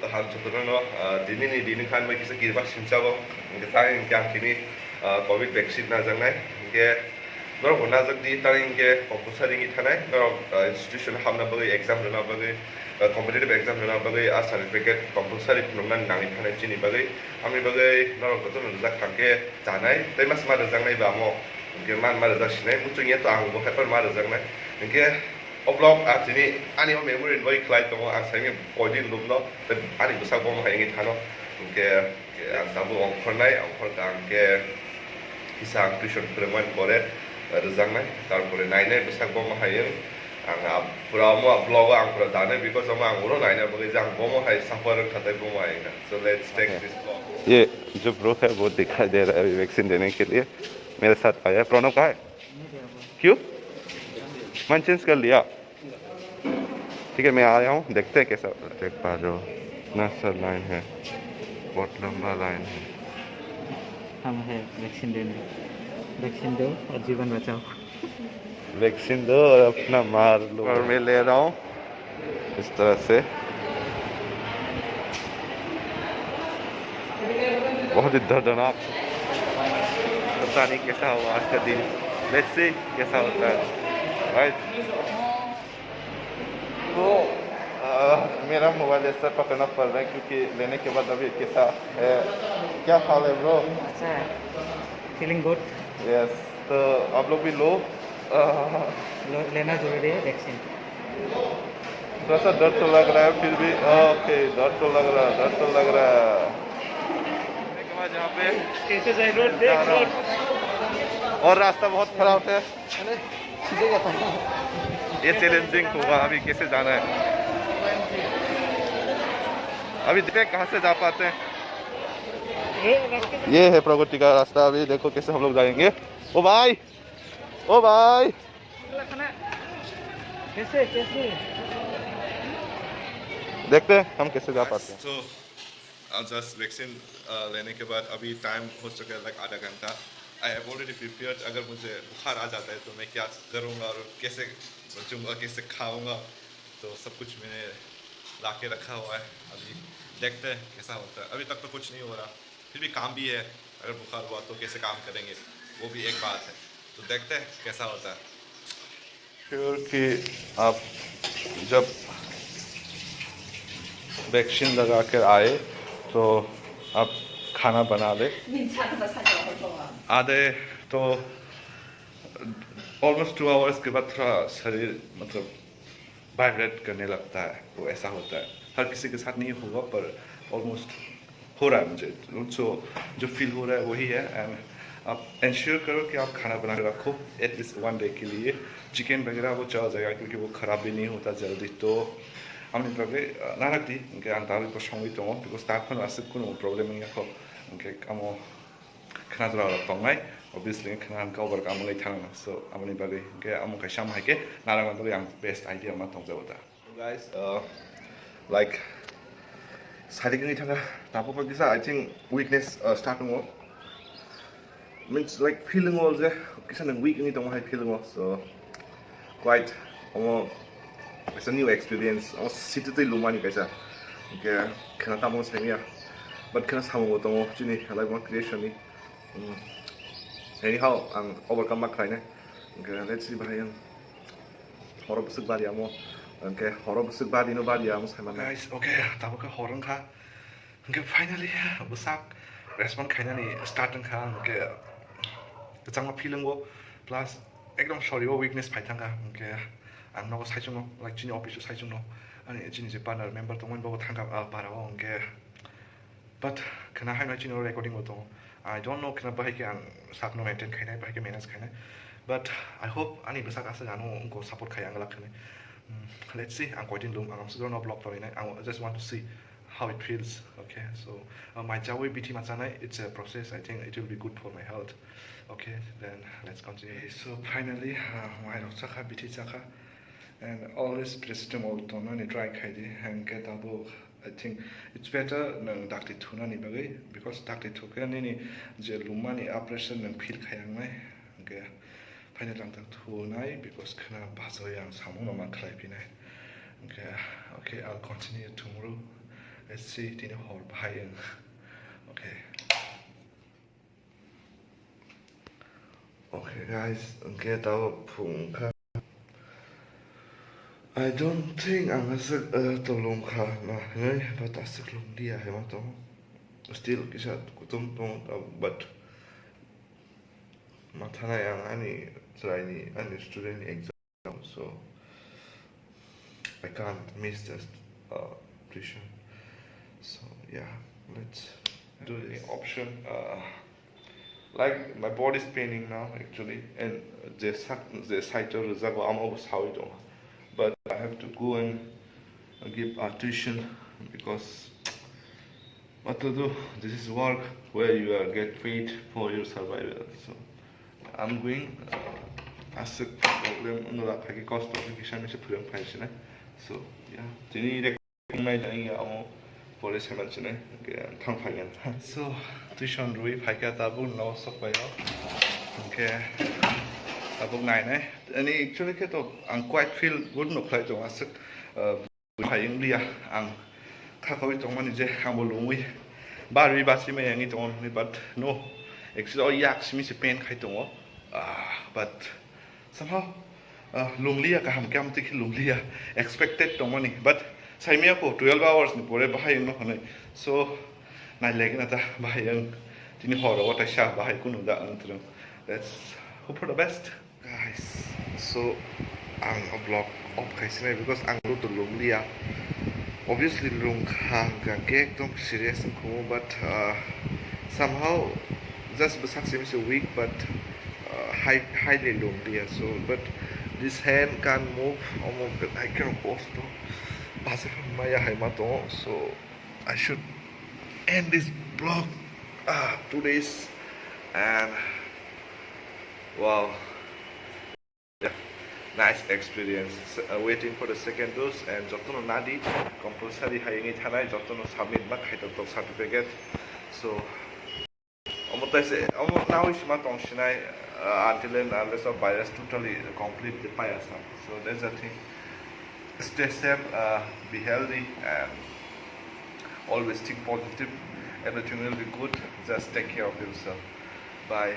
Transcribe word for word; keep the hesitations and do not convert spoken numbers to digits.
Kaham jotono, ah, dini ni dini khan bai kisa kirba simsabo, hingke tang hingke ang kini, ah, covid vaccine najaknai, hingke norok bo najak di, tang hingke compulsory wngwi thanai, norok, ah, institution hamna bagwi, exam rwna bagwi, ah, competitive exam rwna bagwi, ah, certificate compulsory phunukna nangwi thanai chini bagwi, amni bagwi norok jotono rijak thangkhe chanai, tei mas ma rijaknai ba amo, hingke man ma rijak sinai, muchung ya to ang bo hai ma rijaknai, hingke O vlog, ah, tini ani o memory ni bagwi khlai tongo, ang saimanya koidin lubno, tei ani bwsak bomo hai wngwi thano. Hwnkhe, eh, ang tabuk ongkhornai, ongkhorkha hwnkhe kisa ang tuition phwrwngmani pore, eh, rwjaknai, tarpore nainai bwsak bomo hai wng. Ang, ah, pura omo vlog o ang pura danai, because omo ang uro naina bagwi je ang bomo hai suffer wngkha tei bomo hai wngkha. So let's take Okay. This vlog. ये जो ब्रो है वो दिखाई दे रहा है अभी वैक्सीन देने के लिए मेरे साथ आया है। प्रणव कहाँ है? क्यों? मैंने चेंज कर लिया। ठीक है, मैं आ रहा हूँ, देखते हैं कैसा। देख पा रहे हो, इतना सा लाइन है, बहुत लंबा लाइन है। हम हैं वैक्सीन देने। वैक्सीन दो और जीवन बचाओ। वैक्सीन दो और अपना मार लो। और मैं ले रहा हूँ इस तरह से। बहुत ही दर्दनाक। पता नहीं कैसा होगा आज का दिन। Let's see कैसा होता है। राइट। तो, अ, मेरा मोबाइल ऐसा पकड़ना पड़ रहा है क्योंकि लेने के बाद अभी कैसा है, क्या हाल है ब्रो? अच्छा है, फीलिंग गुड। यस, तो आप लोग भी लो। अ, लो, लेना जरूरी है वैक्सीन। थोड़ा सा डर तो लग रहा है फिर भी, ओके, डर तो लग रहा है, डर तो लग रहा है। यहाँ पे कैसे जाए रोड, देख जा रहा हूँ। रोड। और रास्ता बहुत खराब है। अरे, सीधे जाता है। ये चैलेंजिंग होगा, अभी कैसे जाना है, अभी देखते हैं कहाँ से जा पाते हैं। ये रास्ते में ये है प्रगति का रास्ता, अभी देखो कैसे हम लोग जाएंगे। ओ भाई, ओ भाई, कैसे, कैसे? देखते हैं हम कैसे जा पाते हैं। तो आज जस्ट वैक्सीन, अ, लेने के बाद अभी टाइम हो चुका है, लाइक, आधा घंटा। आई हैव ऑलरेडी प्रिपेयर्ड, अगर मुझे बुखार आ जाता है तो मैं क्या करूँगा और कैसे बचूंगा, कैसे खाऊंगा, तो सब कुछ मैंने ला के रखा हुआ है। अभी देखते हैं कैसा होता है, अभी तक तो कुछ नहीं हो रहा, फिर भी काम भी है, अगर बुखार हुआ तो कैसे काम करेंगे, वो भी एक बात है। तो देखते हैं कैसा होता है। श्योर कि आप जब वैक्सीन लगा कर आए तो आप खाना बना ले। आधे तो ऑलमोस्ट टू आवर्स के बाद थोड़ा शरीर, मतलब, वाइब्रेट करने लगता है, वो ऐसा होता है। हर किसी के साथ नहीं होगा, पर ऑलमोस्ट हो रहा है मुझे। सो जो फील हो रहा है वही है। एंड आप इंश्योर करो कि आप खाना बना के रखो एटलीस्ट वन डे के लिए। चिकन वगैरह वो चल जाएगा क्योंकि वो ख़राब भी नहीं होता जल्दी। तो আমি তাকে নারাখি, ওকে আনতে হবে প্রসঙ্গিত, বিকজ তার কোনো আসে কোনো প্রবলেম নেই এখন। ওকে আমি khna jora rok tongnai, obviously khna hwnkhe obar khe amoni thangna, so amoni bagwi hwnkhe amo kaisa amo hai khe narwkna bagwi ang best idea ma tongjago da. So guys, uh, like, sari kini thanga, tabuk kisa, I think, weakness, uh, start tongo. Means, like, feeling o je kisa nwng weak wngwi tongo hai feeling o, so quite omo kaisa new experience, omo city twi lumani kaisa. Hwnkhe khna tamo saimanya, but khna samungo tongo chini life creation ni. Mm. Anyhow, ang overcome ma khlainai. Hwnkhe let's see bahai ang horo bwswk bari amo. Hwnkhe horo bwswk bari no bari amo saimanya. Guys, okay, tabuk khe hor wngkha. Hwnkhe finally bwsak respond khainani start wngkha, hwnkhe kwchangma feeling o, plus ekdom sorry o weakness phai thangkha, hwnkhe ang nogo saichungno, like, chini office o saichungno, ani chini je partner member tongmani bobo thangkha, ah, para o, hwnkhe, but khna haino chini o recording bo tongo, I don't know khna bahai khe ang sakno maintain khainai, bahai khe manage khainai, but I hope ani bwsak aswk ano wngkho support khai ang glak hwnwi. Mm, let's see, ang koitin lum, ang amsugro no vlog torinai, I just want to see how it feels. Okay, so, uh, mai chawi bithi ma chanai, it's a process. I think it will be good for my health. Okay, then let's continue. So finally, uh, mai rok chakha, bithi chakha, and always paracetamol tongnani try khai di. Hwnkhe tabuk, I think it's better nwng dakti thunani bagwi, because dakti thukhe nini je lumani a pressure nwng feel khai wngnai. Hwnkhe finally ang tak thunai, because khna bachawi ang samungno ma khlai phinai. Okay, okay, I'll continue tomorrow. Let's see, tini hor bahai ang. Okay. Okay, guys, okay, tao phung kha. I don't think ang aswk, uh, tolong kha na, eh, but aswk lung dia hai ma tong. Still kisa kutung tong, uh, but mathanai ang ani chwraini, ani student ni exam, so I can't miss this, uh, tuition. So yeah, let's do this option. Uh, like, my body is paining now actually, and the side, the side of the zago amo sawi dong, but I have to go and give a tuition because what to do? This is work where you are get paid for your survival. So I'm going, uh, aswk problem wngla kha khe kosto khe kisa misa phwrwng phai sinai. So yeah, tini rek nai jani ya amo pore seman sinai, hwnkhe thang phaigen. So tuition rwi phaikha tabuk no sok bai o. Hwnkhe tabuk nai nai. Ani actually khe to ang quite feel good no khlai tongo aswk, uh, Phai wng liya, ang khakaui tongmani je angbo lungwi barwi bachwi maya wngwi tongo nini, but no, actually o yak simi se pain khai tongo. Ah, but somehow, ah, lung liya, kaham khe amtwi khe lung liya, expected tongmani, but saimaya ko twelve hours ni pore bahai wngno hwnwi. So nai lagi na ta bahai wng, tini horo o taisa bahai kunu da wng twrwng. Let's hope for the best. Guys, so ang vlog off khai sinai because ang lutu lung liya. Obviously lung kha hwnkha khe ekdom serious wngkhumu, but, uh, somehow just bwsak simi se weak, but, uh, high, highly lung liya. So but this hand can't move, omo belai kheno kosto. Basa maya hai ma tongo. So I should end this vlog, uh, two days, and wow, yeah, nice experience. S-, uh, waiting for the second dose, and jotono nadi compulsory hai wngwi thanai, jotono submit ma khai tok tok certificate. So omo taise, omo nawi sima tong sinai, uh, until and unless of virus totally completely paya sam. So that's the thing. Stay safe, uh, be healthy, and always think positive. Everything will be good. Just take care of yourself. Bye.